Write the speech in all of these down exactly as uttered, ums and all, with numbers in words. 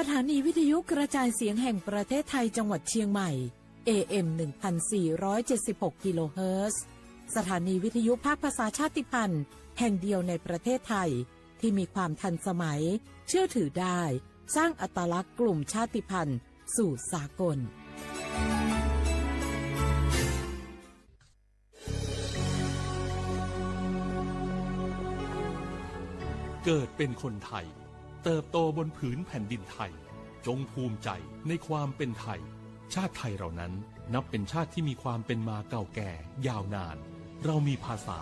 สถานีวิทยุกระจายเสียงแห่งประเทศไทยจังหวัดเชียงใหม่ เอ เอ็ม หนึ่งพันสี่ร้อยเจ็ดสิบหก กิโลเฮิรตซ์ สถานีวิทยุภาคภาษาชาติพันธุ์แห่งเดียวในประเทศไทย ที่มีความทันสมัย เชื่อถือได้ สร้างอัตลักษณ์กลุ่มชาติพันธุ์สู่สากล เกิดเป็นคนไทย เติบโตบนผืนแผ่นดินไทย จงภูมิใจในความเป็นไทย ชาติไทยเรานั้นนับเป็นชาติที่มีความเป็นมาเก่าแก่ยาวนาน เรามีภาษา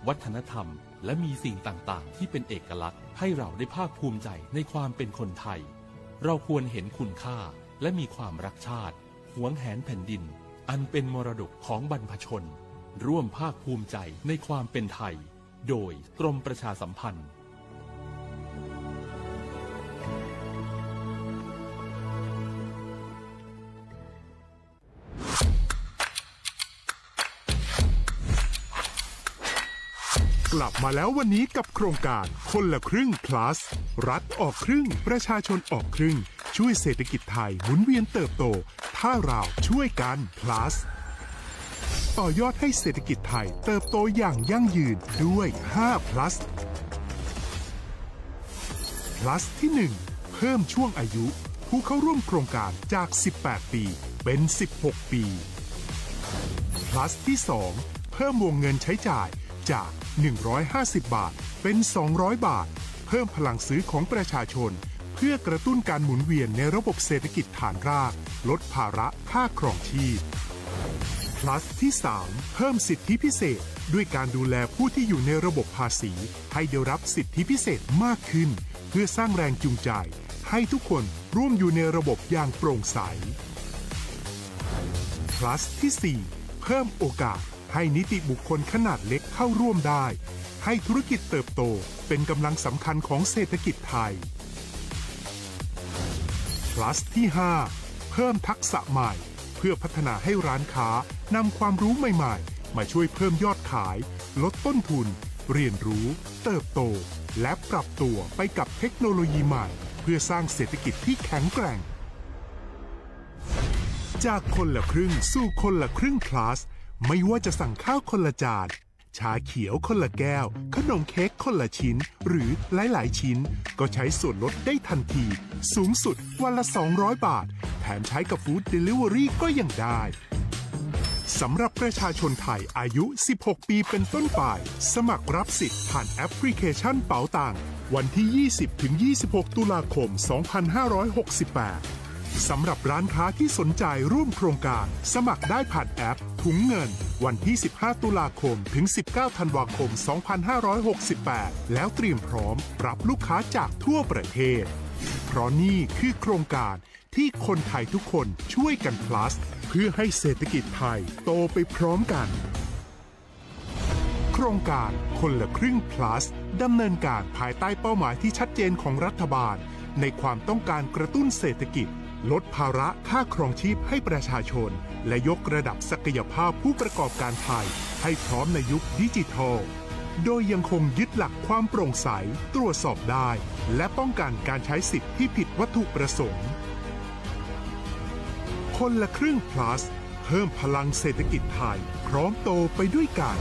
วัฒนธรรม และมีสิ่งต่างๆ ที่เป็นเอกลักษณ์ ให้เราได้ภาคภูมิใจในความเป็นคนไทย เราควรเห็นคุณค่า และมีความรักชาติ หวงแหนแผ่นดิน อันเป็นมรดกของบรรพชน ร่วมภาคภูมิใจในความเป็นไทย โดยกรมประชาสัมพันธ์ กลับมาแล้ววันนี้กับโครงการคนละครึ่ง plus รัฐออกครึ่ง ประชาชนออกครึ่ง ช่วยเศรษฐกิจไทยหมุนเวียนเติบโต ถ้าเราช่วยกัน plus ต่อยอดให้เศรษฐกิจไทยเติบโตอย่างยั่งยืนด้วย ห้า plus plus ที่ หนึ่ง เพิ่มช่วงอายุผู้เข้าร่วมโครงการจาก สิบแปด ปี เป็น สิบหก ปี plus ที่ สอง เพิ่มวงเงินใช้จ่ายจาก หนึ่งร้อยห้าสิบ บาท เป็น สองร้อย บาท เพิ่มพลังซื้อของประชาชน เพื่อกระตุ้นการหมุนเวียนในระบบเศรษฐกิจฐานราก ลดภาระค่าครองชีพ plus ที่ สาม เพิ่มสิทธิพิเศษ ด้วยการดูแลผู้ที่อยู่ในระบบภาษี ให้ได้รับสิทธิพิเศษมากขึ้น เพื่อสร้างแรงจูงใจ ให้ทุกคนร่วมอยู่ในระบบอย่างโปร่งใส plus ที่ สี่ เพิ่มโอกาสให้นิติบุคคลขนาดเล็กเข้าร่วมได้ ให้ธุรกิจเติบโตเป็นกำลังสำคัญของเศรษฐกิจไทย plus ที่ ห้า เพิ่มทักษะใหม่ เพื่อพัฒนาให้ร้านค้านำความรู้ใหม่ๆ มาช่วยเพิ่มยอดขาย ลดต้นทุน เรียนรู้ เติบโต และปรับตัวไปกับเทคโนโลยีใหม่ เพื่อสร้างเศรษฐกิจที่แข็งแกร่ง จากคนละครึ่งสู่คนละครึ่ง plus ไม่ว่าจะสั่งข้าวคนละจาน ชาเขียวคนละแก้ว ขนมเค้กคนละชิ้น หรือหลายๆ ชิ้น ก็ใช้ส่วนลดได้ทันที สูงสุดวันละ สองร้อย บาท แถมใช้กับ Food Delivery ก็ยังได้ สำหรับประชาชนไทยอายุ สิบหก ปีเป็นต้นไป สมัครรับสิทธิ์ผ่านแอปพลิเคชันเป๋าตัง วันที่ ยี่สิบ ถึง ยี่สิบหก ตุลาคม สองพันห้าร้อยหกสิบแปด สำหรับร้านค้าที่สนใจร่วมโครงการ สมัครได้ผ่านแอปถุงเงิน วันที่ สิบห้า ตุลาคม ถึง สิบเก้า ธันวาคม สองพันห้าร้อยหกสิบแปด แล้วเตรียมพร้อมรับลูกค้าจากทั่วประเทศ เพราะนี่คือโครงการที่คนไทยทุกคนช่วยกัน plus เพื่อให้เศรษฐกิจไทยโตไปพร้อมกัน โครงการคนละครึ่ง plus ดำเนินการภายใต้เป้าหมายที่ชัดเจนของรัฐบาล ในความต้องการกระตุ้นเศรษฐกิจ ลดภาระค่าครองชีพให้ประชาชน และยกระดับศักยภาพผู้ประกอบการไทยให้พร้อมในยุคดิจิทัล โดยยังคงยึดหลักความโปร่งใส ตรวจสอบได้ และป้องกันการใช้สิทธิ์ที่ผิดวัตถุประสงค์ คนละครึ่ง plus เพิ่มพลังเศรษฐกิจไทย พร้อมโตไปด้วยกัน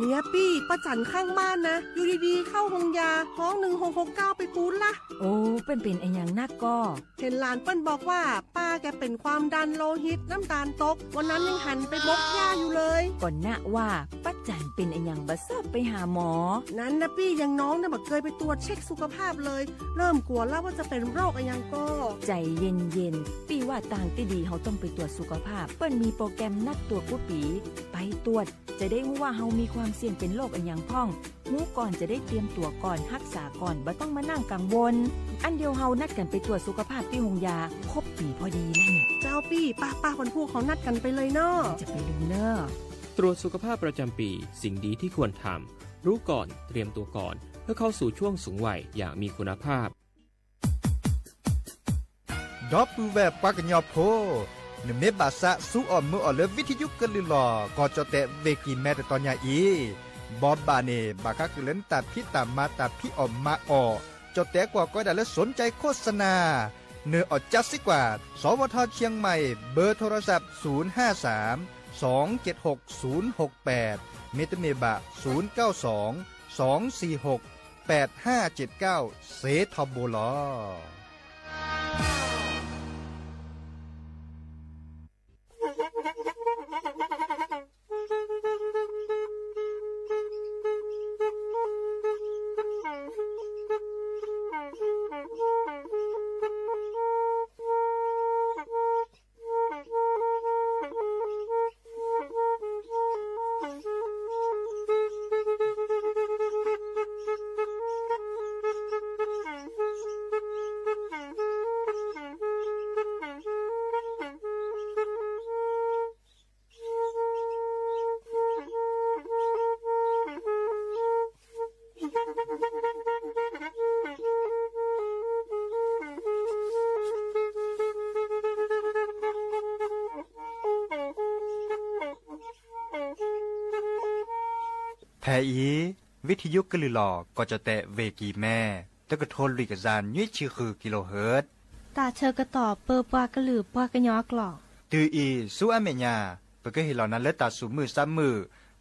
เมียปี้ ป้าจั๋นข้างบ้านนะ อยู่ดีๆ เข้าโฮงยา ฮ้อง หนึ่งหกหกเก้า ไปปู๊ดละ โอ้ เปิ้นเป๋นอะหยังนักก่อ เห็นหลานเปิ้นบอกว่า ป้าแกเป๋นความดันโลหิต น้ำตาลตก วันนั้นยังหันไปบกหญ้าอยู่เลย ก่อนนะว่า ป้าจั๋นเป๋นอะหยังบ่ซอบไปหาหมอ นั้นนะปี้ อย่างน้องเนี่ยบ่เกยไปตรวจเช็คสุขภาพเลย เริ่มกั๋วแล้วว่าจะเป๋นโรคอะหยังก่อ ใจ๋เย็นๆ ปี้ว่าตางตี้ดีเฮาต้องไปตรวจสุขภาพ เปิ้นมีโปรแกรมนัดตรวจกู้ปี๋ ไปตรวจ จะได้ฮู้ว่าเฮามีความเสี่ยงเป๋นโรคอะหยังพ่อง ฮู้ก่อนจะได้เตรียมตั๋วก่อน ฮักษาก่อน บ่ต้องมานั่งกังวล อันเดียวเฮานัดกั๋นไปตรวจสุขภาพตี้โฮงยา ครบปี๋พอดีแล้วเนี่ย เจ้าปี้ ป้าๆ วันพูกเฮานัดกั๋นไปเลยเนาะ จะไปลืมเน่อ ตรวจสุขภาพประจำปี สิ่งดีที่ควรทำ รู้ก่อน เตรียมตัวก่อน เพื่อเข้าสู่ช่วงสูงวัยอย่างมีคุณภาพ ဒီပုၢ်ဝဲၢ်ပှၤကညီဖိ, နမ့ၢ်ဘၣ်ဆၣ်စူးအီၣ်မုာ်အီၣ်လၢဝံထယုကလုာ်လီၤ ကီၢ်ကၠီၣ်တဲၣ် ဝေကီမဲ တတီၤညါအံၤ, บ่บ่าเน่ บ่าก้าคือเล่นต๋าปี้ต๋ามา ต๋าปี้อ่อมมาอ่อ จ๋อแต๋กว่าก้อยดา หรือสนใจ๋โฆษณา เน่ออ่อจัดซิกว่า สวท เชียงใหม่ เบอร์โทรศัพท์ ศูนย์ห้าสาม สองเจ็ดหก ศูนย์หกแปด เมตาเมบะ ศูนย์เก้าสอง สองสี่หก แปดห้าเจ็ดเก้า เสถ่อโบลอ แผอี วิทยุกะลือหล่อ ก็จะแตะเวกีแม่ ตะกะโทนลุยกะซาน ยุ้ยชีคือกิโลเฮิรตซ์ ต๋าเชิญกระต่อเปิดปากกะลือปากกะยอเกล้า ตื่ออี ซูอาแม่ญา เปิ้นก็เฮหล่อนั้นเลิศต๋าสูงมือซ้ำมือ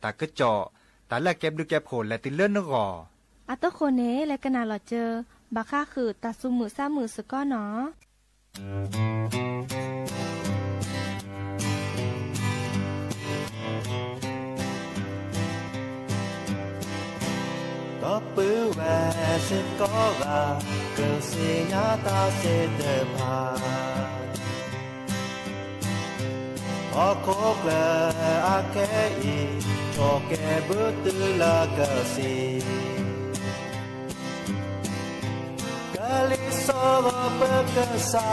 ต๋ากระเจาะ ต๋าแลกแก็บลึกแก็บโผล่ และตื่อเลิศนกอ อะโต้โคเน และกะหนาหล่อเจอ บ่าค่าคือต๋าสูงมือซ้ำมือสะก้อนหนอ ก็ปื้อแวเสร็จก็ว่า เกิงเสนาต๋าเสด็จผ่าน พอโคเกลออาแคอี โชเกบึ้ตื้อละเกิงสี กะลิโซโรเปอร์เกอร์ซา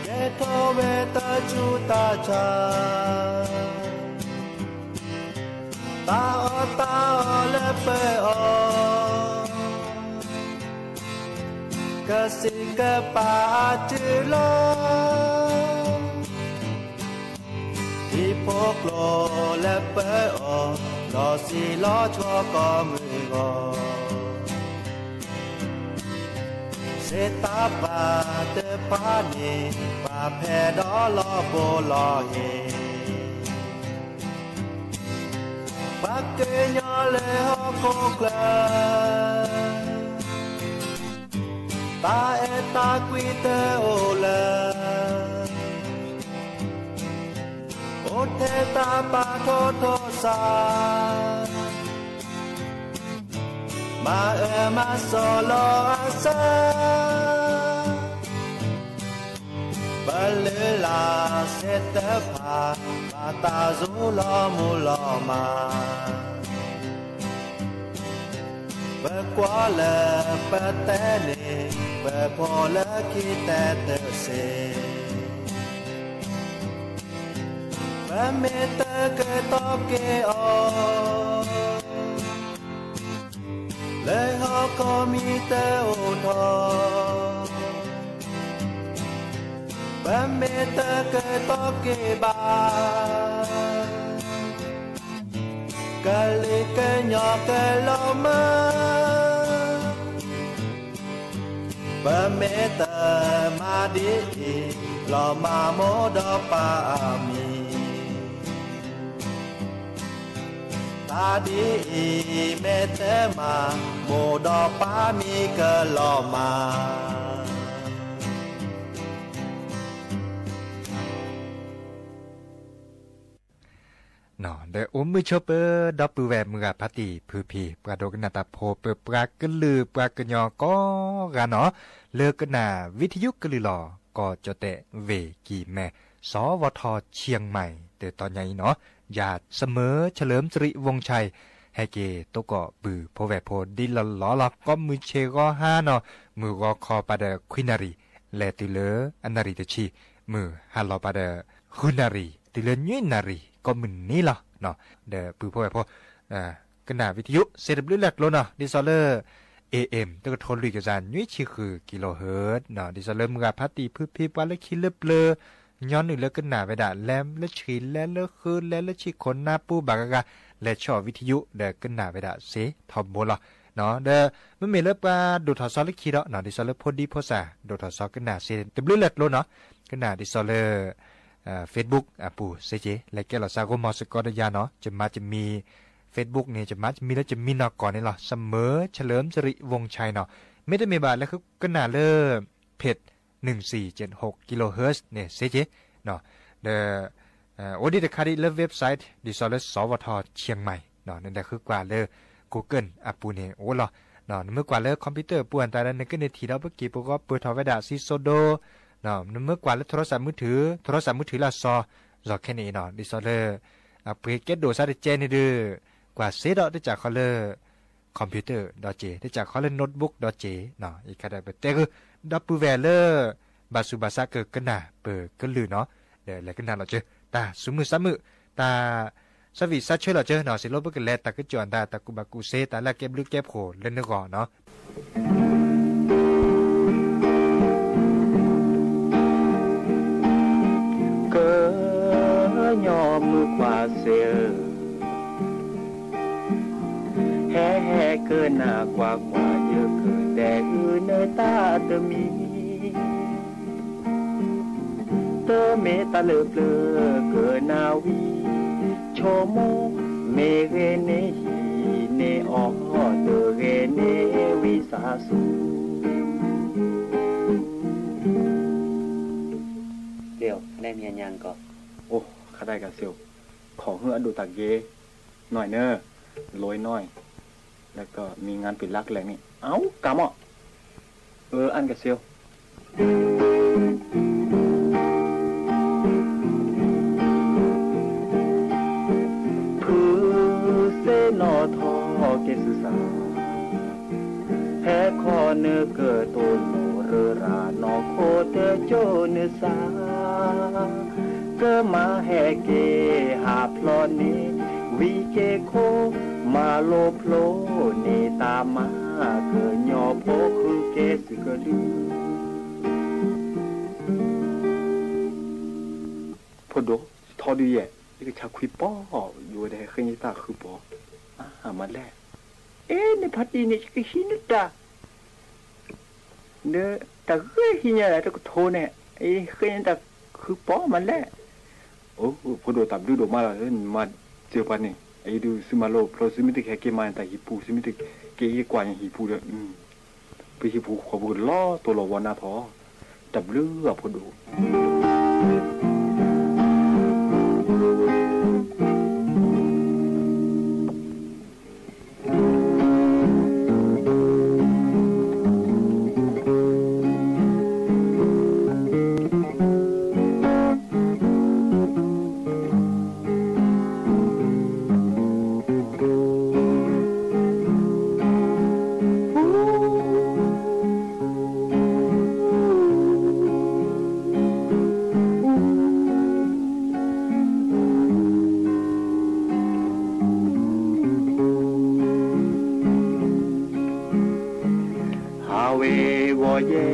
เกโทเวตาจูตาจา ตาออตาออเลเปอออ กะสิกะปาจื้อลอ ตี้พวกโลและเปอออ ลอสีลอชัวก็มืองอ เสตาปาเตอปาเน ปาแพดอลอโบลอเฮ ปักเกยอเลยฮอโคเกลอ ตาแอตากวีเตอโอเลอ โอเทตาปาโทโทสา มาเออมาโซโลอาเซอ เปลือลาเสตเตอผา มาตาจูลอมูลอมา เปิดกั๋วเลอเปิดแต๊เน เปิดโผเลอขี้แต๊เตอเซ เปิดเมเตอเกยตอกเกยออ เลยฮอก็มีเตอโอทอ เปิดเมเตอเกยตอกเกยบา เกยลิเกยยอเกยลอมา เปิดเมเตอมาดีอี ลอมาโมดอปาอามี ตาดีอีเมเตอมา โมดอปามีเกยลอมา เนาะ เดอโอมื้อเช้าเปิ้นดอปือแหว่ เมือผาตรี พื้นผี ปลาโดกนาตาโพ เปิ้นปลากระลือ ปลากระยอก็กาเนาะ เลิกกะหนาวิทยุกะลือหล่อ ก็จะแตะเวกีแม่ สวท เชียงใหม่ เต๋อต๋อนใหญ่เนาะ อย่าเสมอเฉลิมสิริวงศ์ชัย แฮเกโตเกาะปือโพแหว่โพดีหล่อหล่อหล่อ ก็มือเชก็ห้าเนาะ มือก็คอปาเดอคุยนารี และตื่อเลิกอันนารีเตอชี มือห้าหล่อปาเดอคุยนารี ตื่อเลิกยุ้ยนารี ก็มือนี้หล่อเนาะ เดอปือโพแหว่โพ เอ่อ กะหนาวิทยุ เซดับเบิลยู แหลกโลเนาะ ดิซอลเลอร์ เอเอ็ม ตะกะโทนลุยกะซาน ยุ้ยชีคือกิโลเฮิรตซ์เนาะ ดิซอลเลอร์ เมือผาตรี พื้นผี ปลาเลิกขี้เลิกเปลือ ย้อนนึ่งเรื่องกึ๊ดหนาเวดา แลเรื่องฉี่ แลเรื่องคืน แลเรื่องฉี่ขนหน้าปูบากะกา แลเฉพาะวิทยุ เดี๋ยวกึ๊ดหนาเวดาเสียท่อมูลลอ เนาะ เดี๋ยวมันมีเรื่องปาดูถ่ายทอดเรื่องขีดเนาะ ดิซอเรื่องโพสต์ดีโพสต์สา ดูถ่ายทอดกึ๊ดหนาเสีย แต่บ่ฮู้เรื่องโลกเนาะ กึ๊ดหนาดิซอเรื่อง เอ่อ เฟซบุ๊ก อ่ะ ปูเสียเจ และแก้วเหล้าซาโกมอสกอตยาเนาะ จะมาจะมีเฟซบุ๊กเนี่ย จะมาจะมีแล้วจะมีเนาะ ก่อนนี่ลอ เสมอเฉลิมสิริวงศ์ชัยเนาะ ไม่ได้มีบาทแล้ว คือกึ๊ดหนาเรื่องเพจ หนึ่งสี่เจ็ดหกกิโลเฮิรตซ์เนี่ยเสียเจเนาะ เดี๋ยว เอ่อ โอ้ ดีแต่ค่ะ ดีเรื่องเว็บไซต์ ดิซอเรื่อง สวท เชียงใหม่เนาะ นั่นแหละ คือกว่าเรื่องกูเกิล อ่ะ ปูเนี่ย โอ้ ลอเนาะ เมื่อกว่าเรื่องคอมพิวเตอร์ ปูอันตรายแล้ว ในกึ๊ดนาทีเนาะ เมื่อกี้ปูก็เปิดถอดเวดา ซีโซโดเนาะ เมื่อกว่าเรื่องโทรศัพท์มือถือ โทรศัพท์มือถือละซอ ซอแค่นี้เนาะ ดิซอเรื่อง อ่ะ เปิดแก๊สโดดซะแต่แจ้งนี่ดื้อ กว่าเสียเนาะ ได้จากเขาเรื่อง คอมพิวเตอร์ดอทเจ ได้จากเขาเรื่องโน้ตบุ๊กดอทเจเนาะ อีกค่ะ ได้ไปแต่คือดอปปือแหวนเรื่องบาสุบาสะเกิดกึ๊ดหนาเปิดกึ๊ดลือเนาะ เดี๋ยวแลกึ๊ดหนาลอเจอ ตาสุมือซ้ำมือ ตาสวีซะเชิญลอเจอเนาะ เสียโลกเปิ้นกึ๊ดแล ตาก็จวน ตา ตากูบากูเซ ตาละแก้บลึกแก้บโขนเรื่องนึกก่อนเนาะ เกอย้อนเมื่อกว่าเสีย แห่แห่เกอหน้ากว่ากว่าเยอะเกอแต่อือเนอตาเตอมี เตอเมตาเลิบเปลือเกอหน้าวี โชโมเมเรเนหีเนออเตอเรเนวีสาสู เสี่ยว ได้เมียยังก่อ โอ้ ข้าได้ก่ะเสี่ยว ขอหื้ออะดูตาเกหน่อยเน่อ รวยหน่อย แล้วก็มีงานเป๋นหลักแหล่งนี่ เอ้า กำอ่ะ เออ อั้นก่ะเสี่ยว พื้เสนอทอเกศึกษา แฮขอเนอเกิดโตโนเรอรา นอโคเตอโจเนอสา เกิดมาแฮเกหาพลอเน วิเกโค มาโลโพลเนตามา เกิดยอโพคือเกศึกกะดื้อ พ่อโด ทอดูแย่ นี่ก็ชาคุยป้อ อยู่ได้เคยตาคือป้อ อ่า มาแล เอ๊ะ ในพัดอีนี่จะกะหินตา เนอะ ตาเอ้ย หินอะไร ตาก็โทเนี่ย ไอ้เคยตาคือป้อมันแหละ โอ้ พ่อโดตับดื้อโดมาแล้ว เอิ้นมาเจอปันนี่ ไอ้ดื้อซื้อมาโล เพราะซื้อมิติแค่เกมา แต่หีบผูซื้อมิติเกเยกว่าอย่างหีบผูเด้อ อืม ไปหีบผูขอบุญล้อตัวหล่อวอนาทอ ตับเลือพอดู ဟးဝ့ၤဝီၤယဲ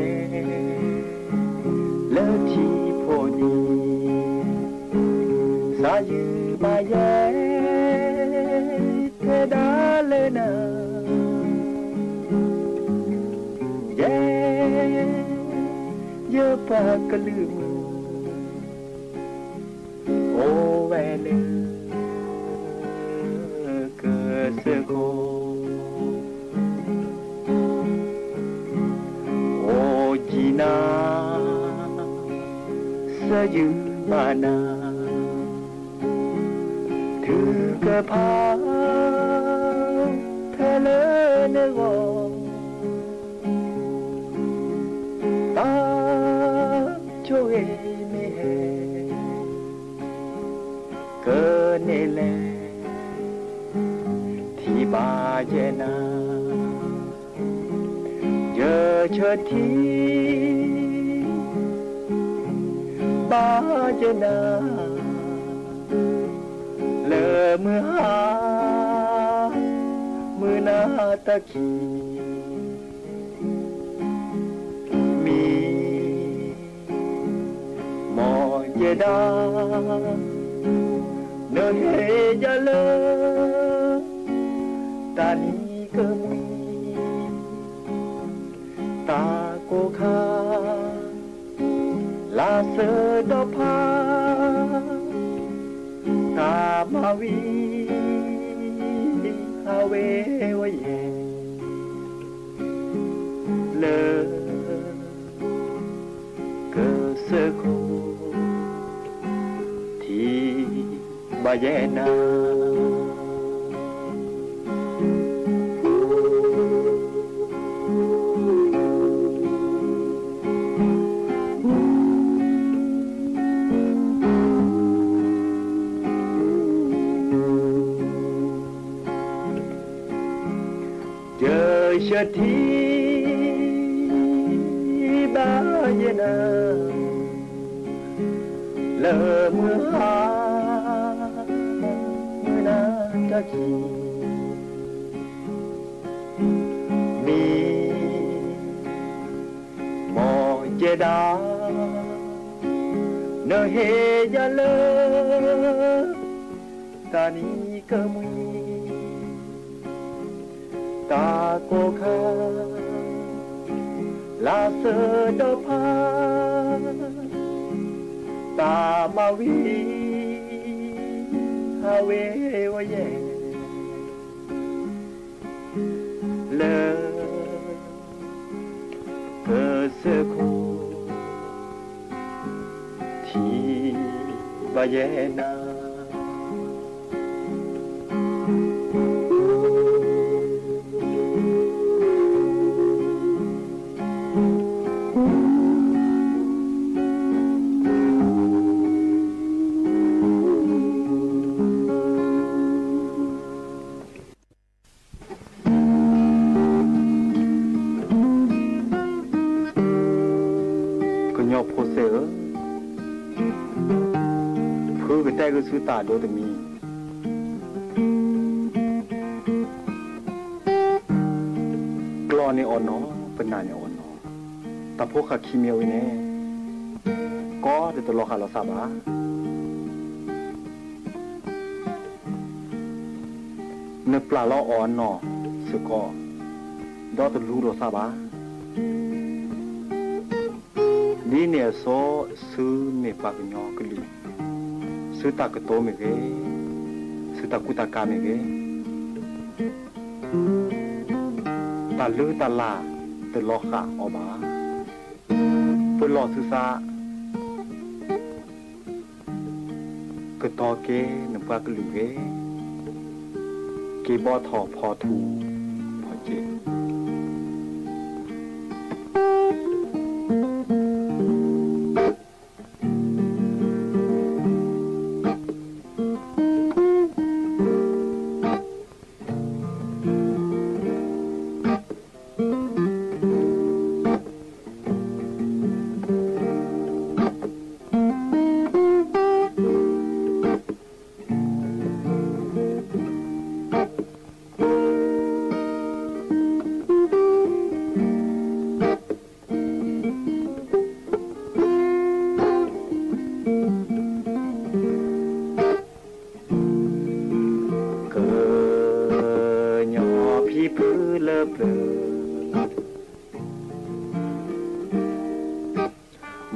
လႄႈထံဖိနံၤ သးယုၢ်ဘၣ်ယဲ ထဲဒၣ်လၢနၤ ယဲ ယပှၤကလုာ်မုၢ် အိၣ်ဝဲလၢ ကစၢၢ်ခိၣ် အိၣ်ကံနၤ သးယုၢ်ဘၣ်နၤ ထုကဖၣ် ထဲလၢနဂီၢ် တၢ်ဆိၣ်ဂ့ၤမ့ၢ်ဟဲ ကန့ၢ်လဲၣ် ထံၣ်ဘၣ်ယဲနၤ ယဆၢထံၣ် ဘၣ်ယဲနၤ လၢမုၢ်ဟါ မုၢ်နၤတၢ်ခံ မံ မ်ယ တႃ နဟ့ၣ်ယၤလၢ တၢ်နံၤကမှံ တၢ်ကိၢ်ခါ လၢစၢဒီဖး တၢ်မၤဝံ ဟးဝ့ၤဝဲယဲၢ် လၢ ကစၢၢ်ခိၣ် ထံၣ်ဘၣ်ယဲၢ်နၤ ယဲၢ်ဆၢထံၣ်ဘၣ်ယဲၢ်နၤ လၢမုၢ်ဟါ မုၢ်နၤတၢ်ခံ မံ မ်ယဲၢ်ဒၣ် နဟ့ၣ်ယၤလၢ တၢ်နံၤကမှံ တၢ်ကိၢ်ခါ လၢစၢဒီဖး တၢ်မၤဝံ ဟးဝ့ၤဝဲယဲၢ် လၢ ကစၢၢ်ခိၣ် ထံၣ်ဘၣ်ယဲၢ်နၤ ကညီဖိစဲၣ်ဧၢ, ဖုကတဲဂုာ်ဆူတၢ်ဒိတမံၤ, ကျီၢ်န့ၣ်အီၣ်နီၤ, ပနၢ်န့ၣ်အီၣ်နီၤ, တၢ်ဖိဃာ်ခံမံၤဝဲန့ၣ် ကီးဒီးတလီၤဃာ်လီၤသးဘၣ်. နပျၢ်လီၤအီၣ်နီၢ်စ့ၢ်ကီး, ဒီးတလူလီၤသးဘၣ်. ဒ်န့ၣ်အသိး ဆူမဲာ်ပှၤကညီကလုာ်, ဆူတၢ်ကတိၤမ့ၢ်ဂ့ၤ, ဆူတၢ်ကူတၢ်ကၤမ့ၢ်ဂ့ၤ, တၢ်လုၢ်တၢ်လၢ်တလီၤဃာ်အီၤဘၣ်. ပလီၢ်သုသး ကတီၤက့ၤနပှၤကလုာ်ဂ့ၤ, က့ၤဘီထီၣ်ဖီထူဖီစ့ၣ်. ကညီဖံဖုလၢပျၢၤ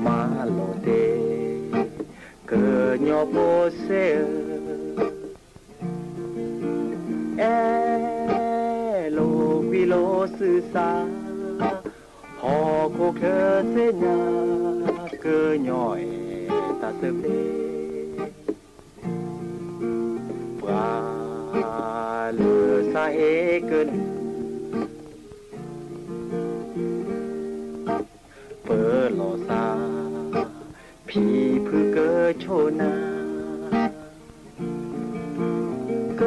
မၤလိာ်တ့ၢ် ကညီဖိစဲၣ်ဧၢ, အဲၣ်လိာ်ကွံလိာ်သုသး, ဟီၣ်ခိၣ်ချၢသ့ၣ်ညါ ကညီအဲၣ်တၢ်သဘျ့, ပှၤလၢသးဟ့ၣ်ကလုၢ် ပလီၢ်သး ဖံဖုကဆိၣ်နၤ, က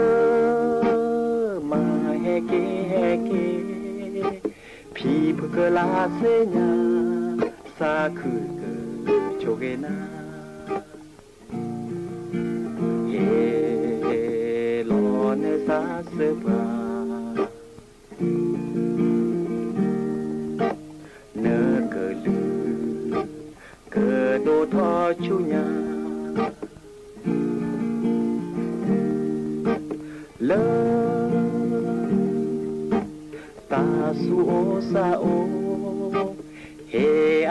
မၤဟဲက့ၤဟဲက့ၤ, ဖံဖုကလၢသ့ၣ်ညါ, သးခုကဆိၣ်ဂ့ၤနၤ, ဟ့ၣ်လီၤနသးစၢၤပှၤ နကလုၢ် ကဒိၣ်ထီၣ်ဆူညါ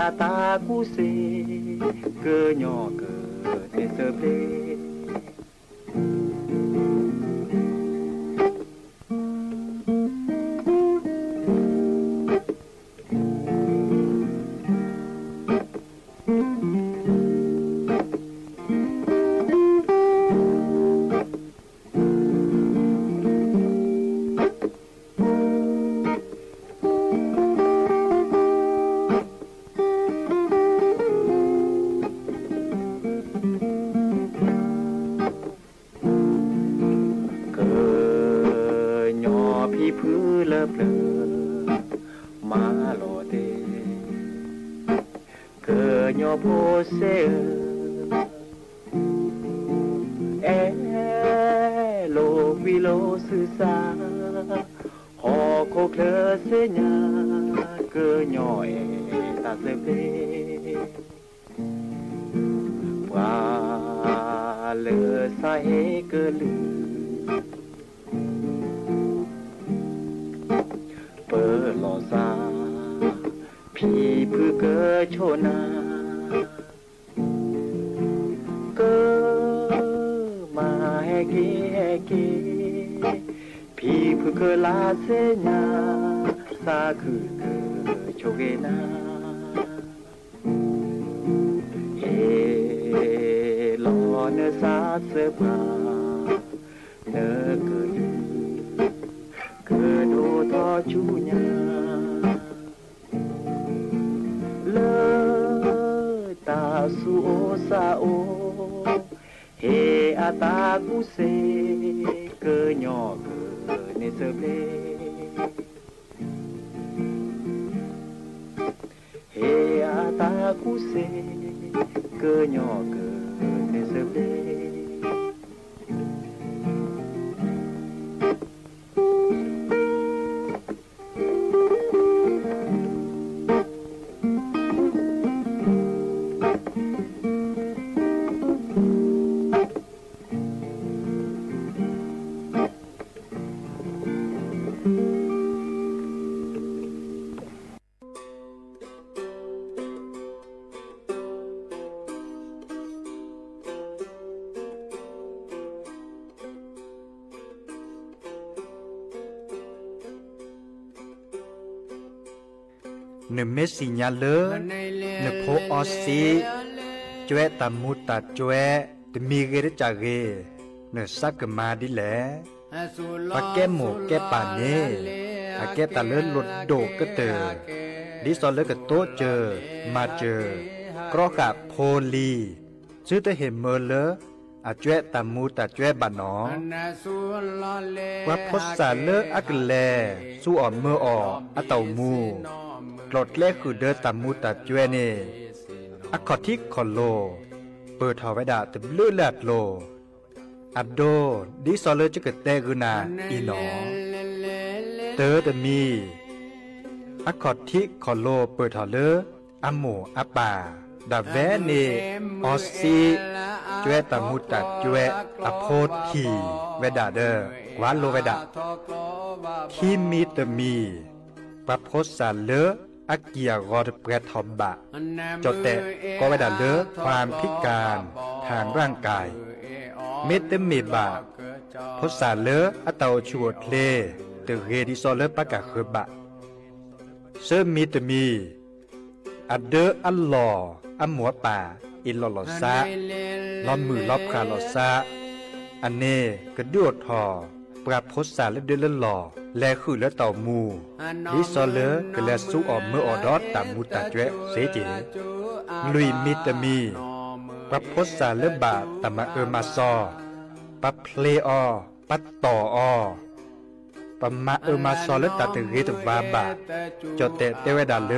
အတၢ်ကူၣ်စ့ ကညီၢ်ကၢၢ်န့ၣ်စၢၢ်ဘျ့ ကညီဖံဖုလၢပျၢၤ မၤလီၤတဲာ် ကညီဖိစ့ၢ်ဧၢ အဲၣ်လိာ်ကွံလိာ်စုစါ ဟီၣ်ခိၣ်ချၢစ့ၢ်ညါ ကညီအဲၣ်တၢ်စၢၢ်ဘျ့ ပှၤလၢစါဟ့ကလုာ် ပၢၤလီၤစါ ဖံဖုကဆိၣ်နၤ ကမၤဟဲက့ၤဟဲက့ၤ ဖံဖုကလါစ့ၢ်ညါ စါခုကဆိၣ်ဂ့ၤနၤ ဟ့ၣ်လီၤနစါစၢၤပှၤ နကလုၢ် ကဒိၣ်ထီၣ်ဆူညါ လၢတၢ်ဆူးအိၣ်စါအိၣ် ဟ့ၣ်အတၢ်ကူၣ်စ့ ကညီၢ်ကၢၢ်န့ၣ်စၢၢ်ဘျ့ ဟ့ၣ်အတၢ်ကူၣ်စ့ ကညီၢ်ကၢၢ်န့ၣ်စၢၢ်ဘျ့ နမ့ၢ်စံးညါလၢ နဖိအီစံး ကွဲးတၢ်မူတၢ်ကွဲး တမံၤဂ့ၤတကၢ်ဂ့ၤ နသးကမၤဒ်လဲၣ်. ပှၤကဲမိၢ်ကဲပၢ်န့ၣ် အကဲတၢ်လၢလိာ်ဒိၣ်ကတၢၢ် ဒ်သိးလၢကတိစၢၤ မၤစၢၤ ကြီဃာ်ဖိလံၤ သုတဟ့ၣ်မၢလၢ အကွဲးတၢ်မူတၢ်ကွဲးဘၣ်နီၤ. ပှၤဖိသၣ်လၢအကလဲၤ သူအီၣ်မၢအီၣ်အတၢ်အိၣ်မူ ကျိၤကျဲဃုာ်ဒီးတၢ်မူတၢ်ကွဲးန့ၣ် အခီၣ်ထံးခီၣ်လိၤ ပၢၢ်ထီၣ်ဝဲဒၣ်တဘျုးလၢအကျိၤ အဒိ ဒ်သိးလၢယကတဲဂုာ်နၤအံၤနီၤ. တၢတမံၤ အခီၣ်ထံးခီၣ်လိၤပၢၢ်ထီၣ်လၢ အမိၢ်အပၢ် ဒၣ်ဝဲန့ၣ် အီစံး ကွဲးတၢ်မူတၢ်ကွဲး အဖိထံၣ်ဝဲဒၣ်ဒီး ကွၢ်လိဝဲဒၣ်. ခံမံၤတမံၤ ပှၤဖိသၣ်လၢအကံၢ်အဂီၤတပှဲၤထီၣ်ဘၣ် ကၠီၣ်တဲာ်ကိးဝဲဒၣ်လၢ ความพิการทางร่างกาย မ့တမ့ၢ်ဘၣ် ဖိသၣ်လၢအတၢ်အိၣ်ဆူၣ်အိၣ်ချ့ တဂ့ၤဒ်သိးလၢပၢ်ကၢ်ဃၢၤဘၣ်. သၢမံၤတမံၤ အဒၢအလီၢ် အမိၢ်အပၢ် အ့ၣ်လိာ်လီၤသး လီၤမုၢ်လီၤဖှၣ်လီၤသး အန့ၣ်ကဒုးအိၣ်ထီၣ် ပှၤဖိသၣ်လၢဒၢလၢလီၢ် လဲၤဃုာ်လၢတၢ်အိၣ်မူ ဒ်သိးလၢကလဲၤသူအီၣ်မၢအီၣ်ဒီးတၢ်မူတၢ်ကွဲးသ့က့ၢ်. လွံၢ်မံၤတမံၤ ပှၤဖိသၣ်လၢဘၣ်တၢ်မၤအၢမၤစီ ပှၤဖျ့အီၤ ပှၤတီၢ်အီၤ ပှၤမၤအၢမၤစီလၢတၢ်တဂ့ၤတဝါဘၣ် ကၠီၣ်တဲာ်တဲဝဲဒၣ်လၢ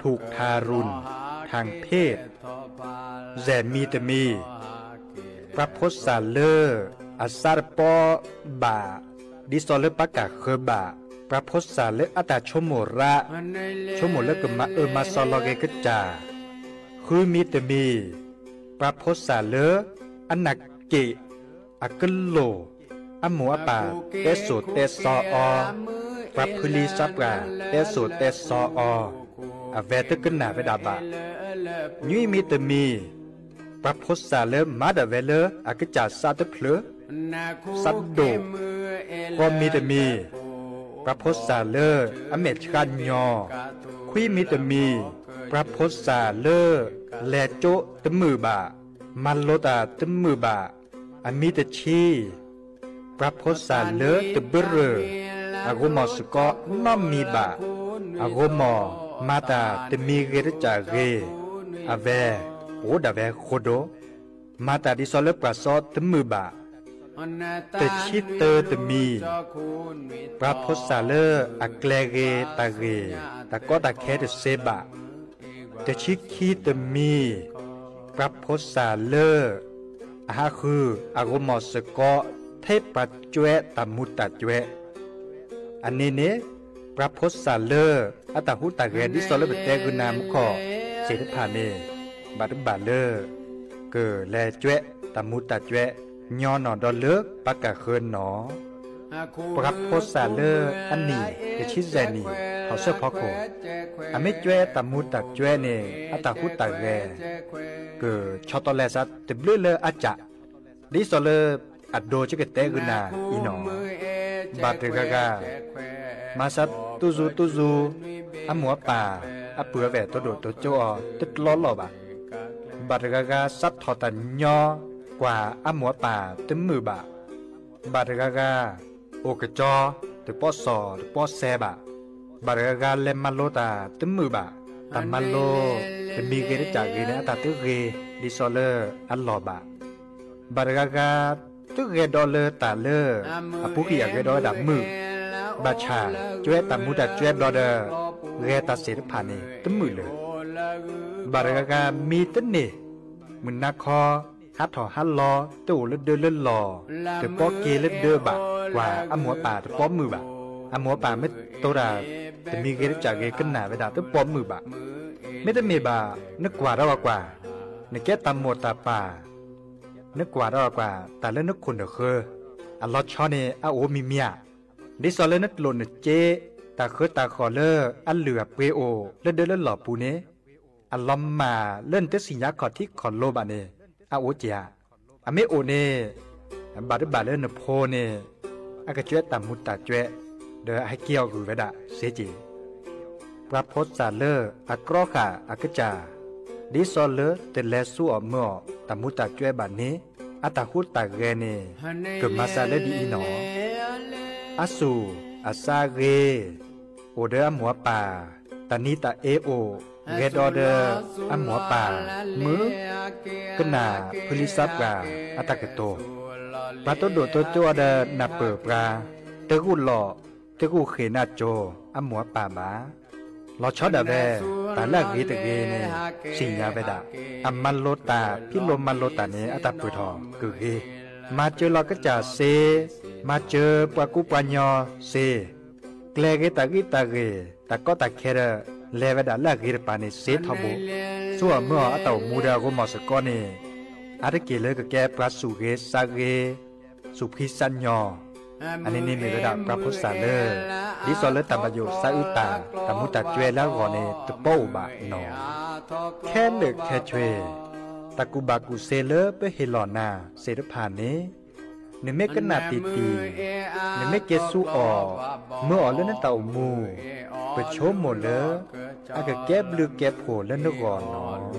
ถูกทารุณทางเพศ ယဲၢ်မံၤတမံၤ ပှၤဖိသၣ်လၢအသးတပီဘၣ် ဒ်သိးလၢပၢ်ကၢ်ဃၢၤဘၣ် ပှၤဖိသၣ်လၢအတၢ်ဆိကမိၣ်ရၣ် ဆိကမိၣ်လၢကမၤအၢမၤစီလီၤက့ၤကစၢ်. ဃုမံၤတမံၤ ပှၤဖိသၣ်လၢအနၢ်က့ၣ် အကလိၣ် အမိၢ်အပၢ်တဲစိၤတဲစီအီၤ ပှၤဖုလံၤသးပှၢ်တဲစိၤတဲစီအီၤ အဝဲတကနၣ်ဝဲဒၣ်ဘၣ်. ညွံမံတမံၤ ပှၤဖိသၣ်လၢမၤဒၣ်ဝဲလၢအကစၢ်စးတဖျၢၣ် စးဒိၣ်, ဃိးမံတမံၤ ပှၤဖိသၣ်လၢအမဲာ်ဆှးညီ, ခွံမံတမံၤ ပှၤဖိသၣ်လၢလဲၤကၠိတမုာ်ဘၣ်, မၤလိတၢ်တမုာ်ဘၣ်, အမံတဆံ ပှၤဖိသၣ်လၢတဘၢရၢၢ် အဂီၢ်မီၢ်စ့ၢ်ကီးနီတမံၤဘၣ်, အဂီၢ်မီၢ်မၤတၢ်တမံၤဂ့ၤတကးဂ့ၤ, အဝဲအိၣ်ဒၣ်ဝဲဃိဒိၣ်, မၤတၢ်ဒ်သိးလၢပှၤစီတမုာ်ဘၣ်. တဆံတၢတမံၤ ပှၤဖိသၣ်လၢအကျဲဂ့ၤတၢ်ဂ့ၤ, တၢ်ကီတၢ်ခဲတစ့ဘၣ်. တဆံခံတမံၤ ပှၤဖိသၣ်လၢအဟးဃု အဂီၢ်မီၢ်စ့ၢ်ကီးထဲပှၤကွဲးတၢ်မူးတၢ်ကွဲး. အနံၤန့ၣ် ပှၤဖိသၣ်လၢအတၢ်ဟူးတၢ်ဂဲၤ ဒ်သိးလၢပတဲဂုာ်နၤမူခီၣ်သ့ၣ်တဖၣ်န့ၣ် ဘၣ်တဘၣ်လၢ ကလဲၤကွဲးတၢ်မူးတၢ်ကွဲး ညီနီၢ်ဒီးလၢပှၤကဃၢၤနီၢ်. ပှၤဖိသၣ်လၢအနံၣ်တဆံယဲၢ်နံၣ် ဟီၣ်စၢဖီခိၣ် အမ့ၢ်ကွဲးတၢ်မူးတၢ်ကွဲးန့ၣ် အတၢ်ဟူးတၢ်ဂဲၤ ကဆီတလဲစးတဘျုးလၢအကး ဒ်သိးလၢအဒိကကတဲဂုာ်နၤအံၤနီၢ်. ဘၣ်တဂၤဂၤ မၤစးတူၢ်စူၤတူၢ်စူၤ အမိၢ်အပၢ် အပုၢ်အဝဲၢ် တိၢ်ဒိၣ်တိၢ်ကၠိအီၤ တတြီလီၤဘၣ်. ဘၣ်တဂၤဂၤ စးထီၣ်တၢ်ညီကွၢ်အမိၢ်အပၢ်တမုာ်ဘၣ်. ဘၣ်တဂၤဂၤ အိၣ်ကၠီ တပီၢ်စီၣ်တပီၢ်စဲဘၣ်. ဘၣ်တဂၤဂၤ လဲၤမၤလိတၢ်တမုာ်ဘၣ်. တၢ်မၤလိတမံၤဂ့ၤတကးဂ့ၤန့ၣ် အတၢ်တဂ့ၤ ဒ်သိးလၢအလီၢ်ဘၣ်. ဘၣ်တဂၤဂၤ တဂဲၤဒီးလၢတၢ်လၢ အပူၤကွံာ်အဂဲၤဒီးဝဲဒၣ်မုာ်, ဘၣ်ဆၣ် ကွဲးတၢ်မူးတၢ်ကွဲးဘျီဒီး ဂဲၤတၢ်သ့ၣ်တဖၣ်န့ၣ် တမုာ်လၢၤ. ဘၣ်တဂၤဂၤ မံတန့ၢ် မုၢ်နၤခီ ဟးထီၣ်ဟးလီၤ တအိၣ်လၢဒၢလၢလီၢ် တပီၢ်က့ၤလၢဒၢဘၣ် ကွၢ်အမိၢ်အပၢ်တပီၢ်မုာ်ဘၣ်. အမိၢ်အပၢ်မ့ၢ်တိၢ်တၢ် တမံၤဂ့ၤတကးဂ့ၤ ကနၣ်ဝဲဒၣ်တပီၢ်မုာ်ဘၣ်. မ့တမ့ၢ်ဘၣ် နကွၢ်ဒီးအကွၢ်, နကဲတၢ်မိၢ်တၢ်ပၢ် နကွၢ်ဒီးအကွၢ် တၢ်လၢနခိၣ်နဃၢၤ အလီၤဆီန့ၣ် အအိၣ်မံၤမံၤဧါ. ဒ်သိးလၢနကျိၣ်နစ့ တၢ်ဃၢတၢ်ဃီၣ်လၢအလုၢ်အပှ့ၤအိၣ် လၢဒၢလၢလီၢ်ပူၤန့ၣ် အလီၤမၢ်လၢနတသ့ၣ်ညါခီၣ်ထံးခီၣ်လိဘၣ်န့ၣ် အအိၣ်က့ၤဧါ. အမ့ၢ်အိၣ်န့ၣ် ဘၣ်တဘၣ်လၢနဖိန့ၣ် အကကွဲးတၢ်မူးတၢ်ကွဲး ဒီးအဟဲက့ၤအီၤဂုာ်ဝဲဒၣ်စ့ၢ်ကီး. ပှၤဖိသၣ်လၢအကြီဃာ်အကစၢ် ဒ်သိးလၢတလဲၤဆူအီၣ်မၢအီၣ် တၢ်မူးတၢ်ကွဲးဘၣ်န့ၣ် အတၢ်ဟူးတၢ်ဂဲၤန့ၣ် ကမၤစၢၤလၢဒ်အံၤနီၢ်. အသူၣ်အသးဂ့ၤ အိၣ်ဒီးအမိၢ်အပၢ်, တၢ်နံၤတၢ်အ့အိၣ် ဂဲၤဒီးဒီးအမိၢ်အပၢ်, မုၢ်ကနၣ်ဖုလံသးပှၢ်အတၢ်ကတိၤ, ပှၤတိၢ်ဒိၣ်တိၢ်ကၠိအီၤဒီးနၢ်ပၢၢ်ပှၤ, တဂုာ်လီၤ တဂုာ်ဃ့ၢ်နၢ်ကၠိအမိၢ်အပၢ်ဘၣ်. လီၤဆီဒၣ်ဝဲ တၢ်လၢအဂ့ၤတဂ့ၤန့ၣ် သ့ၣ်ညါဝဲဒၣ် အမၤလိတၢ် ဖံးလိမၤလိတၢ်န့ၣ် အတၢ်ပၢၢ်ထီၣ်ကဂ့ၤ, မၤစၢၤလီၤကစၢ်စ့, မၤစၢၤပှၤကူပှၤညီစ့, ကျဲၤဂ့ၤတၢ်ဂံၢ်တၢ်ဂ့ၤ တၢ်ကီတၢ်ခဲဒီး လဲၤဝဲဒၣ်လၢအဂ့ၤတပၤန့ၣ် စ့ထီဘိ, ဆူအီၣ်မၢအီၣ်အတၢ်အိၣ်မူဒီးအဂီၢ်မီၢ်စ့ၢ်ကီးန့ၣ် အါတက့ၢ်လၢကကဲပှၤသူၣ်ဂ့ၤသးဂ့ၤ သူၣ်ဖှံသးညီ, အန့ၣ်န့ၣ်မ့ၢ်ဝဲဒၣ်ပှၤဖိသၣ်လၢ ဒ်သိးလၢတၢ်ဘၣ်ယိၣ်သးအုးတၢ် တၢ်မူးတၢ်ကွဲးလၢအဂီၢ်န့ၣ် တပီအိၣ်ဘၣ်နီၢ်. ခဲလၢာ်ခဲဆ့ တၢ်ကူၣ်ဘၣ်ကူၣ်သ့လၢပဟ့ၣ်လီၤနၤသ့ၣ်တဖၣ်န့ၣ် နမ့ၢ်ကနၣ်တံၢ်တံၢ်, နမ့ၢ်က့ၤဆူအီၣ်မၢအီၣ်လၢနတၢ်အိၣ်မူ, ပဆိကမိၣ်လၢ အကကဲဘျုးကဲဖှိၣ်လၢနဂီၢ်နီၢ်.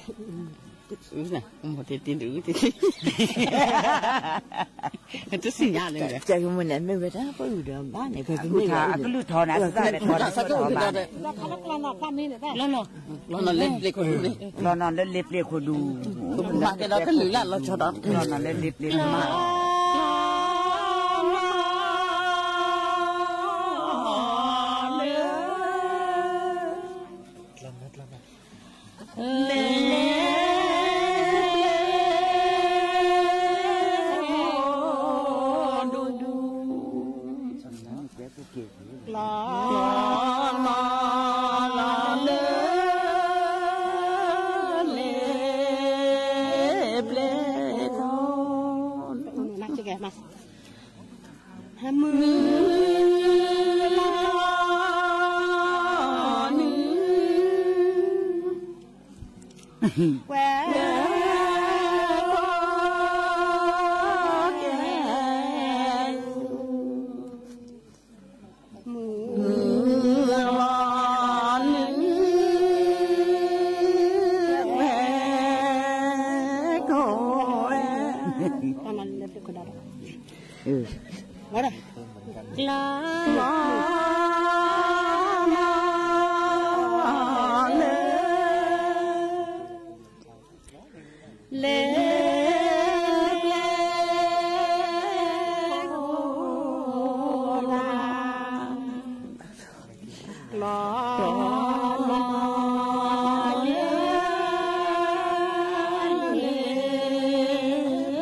အုး နၢ် မ့ၢ်တ့ၢ်တ့ၢ်ဒုးတ့ၢ်တ့ၢ် တစံၣ်ညါလၢ ကၠီမုၢ်န့ၣ် မ့ၢ်ဝဲဒၣ် ပှၤအုးဒီးဘၣ်န့ၣ် ပမ့ၢ်ဝဲ အကလုၢ်ထီၣ်နၤ စၢ်ထီၣ်နၤ ထီၣ်ဘၣ်န့ၣ် လီၤလီၤ လီၤနီၢ်လၢလ့ပျ့ၢ်ခိၣ်ဒူ လီၤနီၢ်လၢလ့ပျ့ၢ်ခိၣ်ဒူ မၤကဲဒီးကလုာ်လၢလီၤဆီဒီး လီၤနီၢ်လၢလ့ပျ့ၢ်ခိၣ်ဒူ แคว เออ มาละ กลา เล็ก เล็ก ลอ ลอ เล็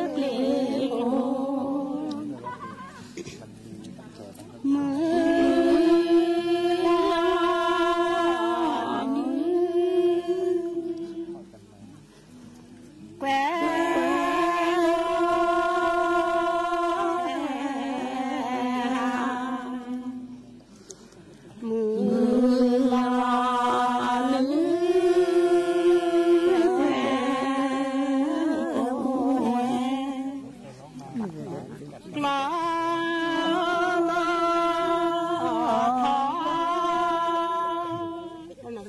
ก เล็ก มือ แคว มือ ลา ลือ แคว กลา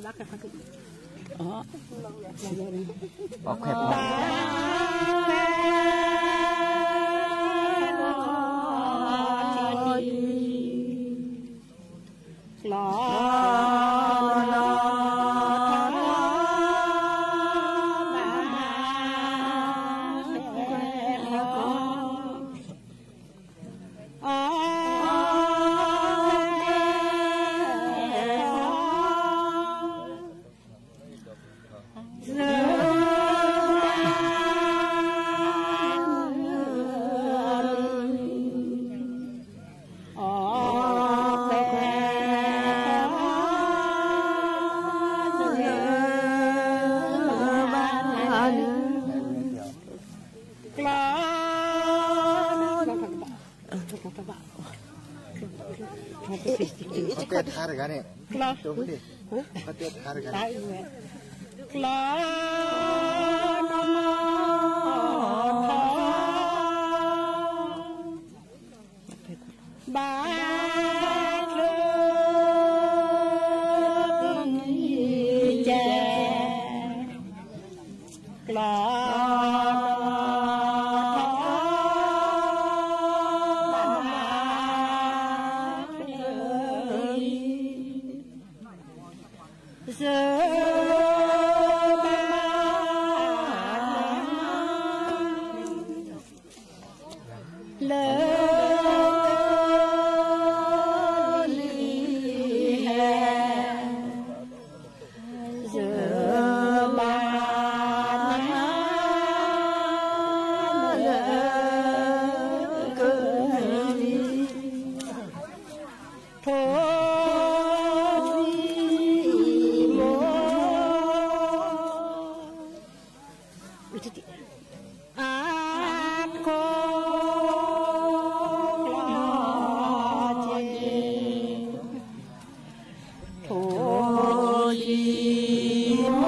ลา ทา อ๋อ ออกแคบ ลอ ลอ เขาเต้นท่าเดียวกั๋นเนี่ย ลอ เขาเต้นท่าเดียวกั๋น ลอ บา เธอ แจ กลา เธอ เลิก ลี แฮ เธอ บา นา เลิก ลี โท ลี โม อา โค ลอ เจ โท ลี โม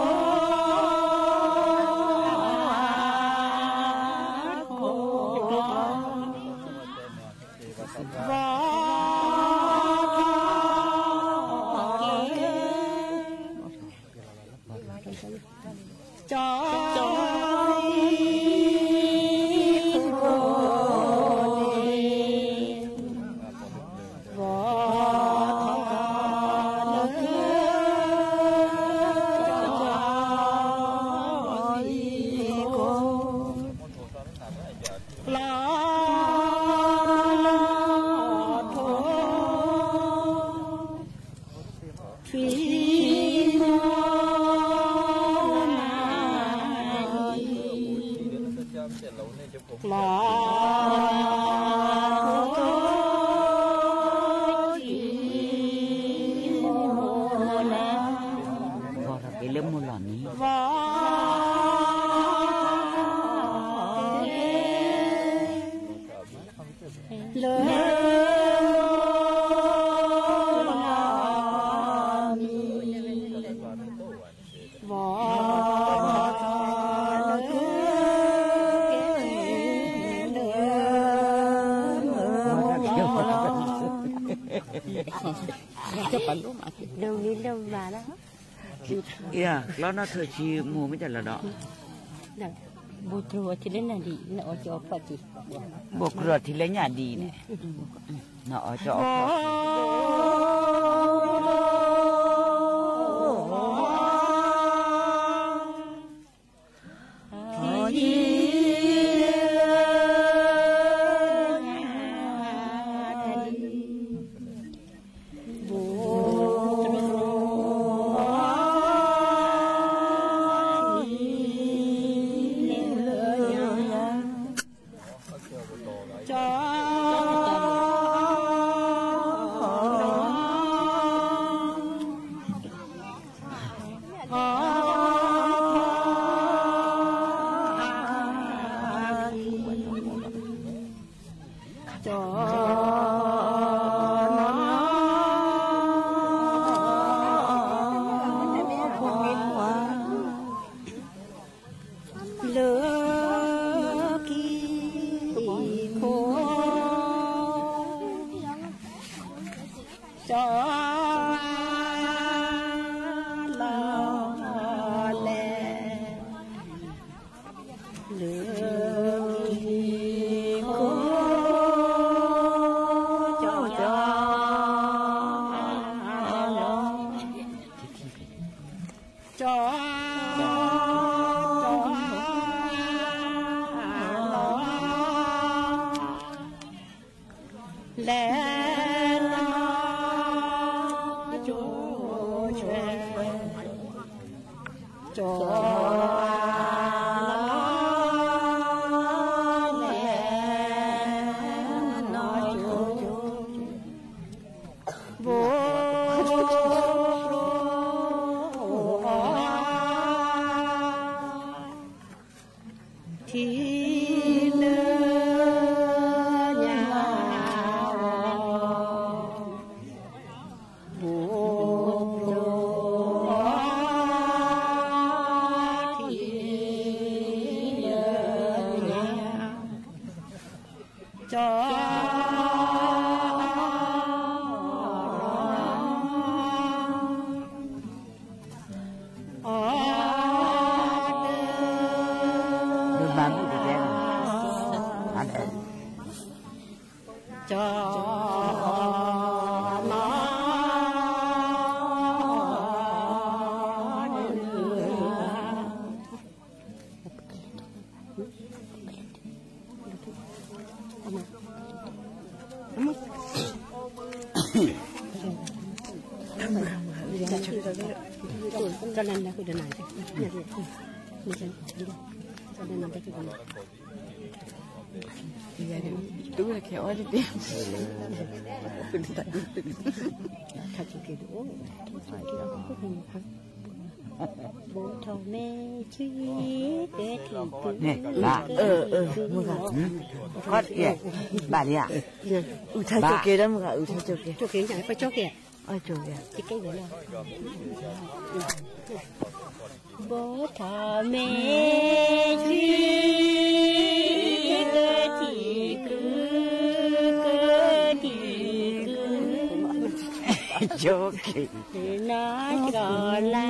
อา โค ลอ วอ เจ จอ จอ อี โก เด วอ ทอ เด จอ อี โก ลอ โท ฟี โม นา อี ลอ โท อี โม นา วอ เริ่มมูลหล่อนนี้ วอ เท เลิก ลอ มี วอ เจ้าปะลุมอาทิตย์ เริ่มนี้เริ่มมาแล้ว เอี้ย แล้วน่าเธอชีหมู่ไม่ใช่เหรอเนาะ น่ะ บุตรทีละนาดี น่ะ อจอปะจิ บุตรทีละนาดีเนี่ย น่ะ อจอปะจิ เนี่ย ละ เออ เออ มึงอะ อืม ก็เนี่ย บาดเนี่ย อือ ถ้าโจเกแล้วมึงอะ อือ ถ้าโจเก โจเกอย่างไร ไปโจเก เออ โจเก จิเกเดี๋ยวนะ บ่ถามแม่ชีเกิดตี้กือ เกิดตี้กือ โจเก น้อยก็ลา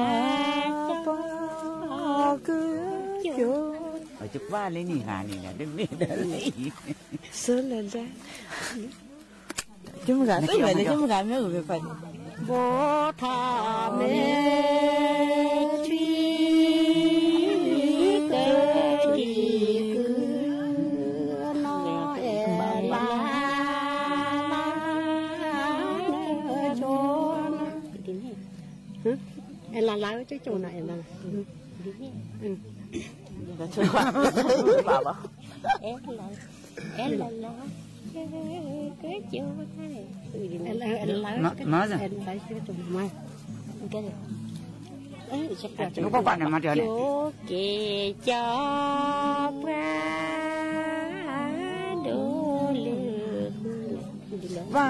เอาจุกว่าเลยนี่ หานี่นะ เดี๋ยวนี้ เดี๋ยวนี้ เสือเลยจ้ะ จุ่มกะ เอ้ย เดี๋ยวจุ่มกะ แม่อุ๋ยไปฟัง บ่ถามแม่ชีเกิดตี้กือ น้อยแอ่นลา โจน ฮะ แอ่นลา ลา เจ้าโจนน่ะ แอ่นลา อืม เดี๋ยวช่วยว่า เอ๊ะ ลา เอ๊ะ ลา ลา เอ๊ะ ก็เจียวได้ เออ ดีนะ เอ๊ะ ลา ลา มา มาจ้ะ เอ๊ะ ลา ก็จบมา ก็เลย เอ้ย ฉันปวด ลูกก็กวาดเนี่ย มาเดี๋ยวเนี่ย โจเกจอปลา ดูเลือก ว่า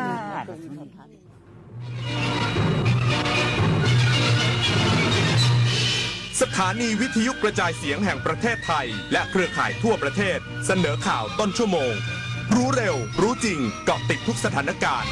สถานีวิทยุกระจายเสียงแห่งประเทศไทย และเครือข่ายทั่วประเทศ เสนอข่าวต้นชั่วโมง รู้เร็ว รู้จริง เกาะติดทุกสถานการณ์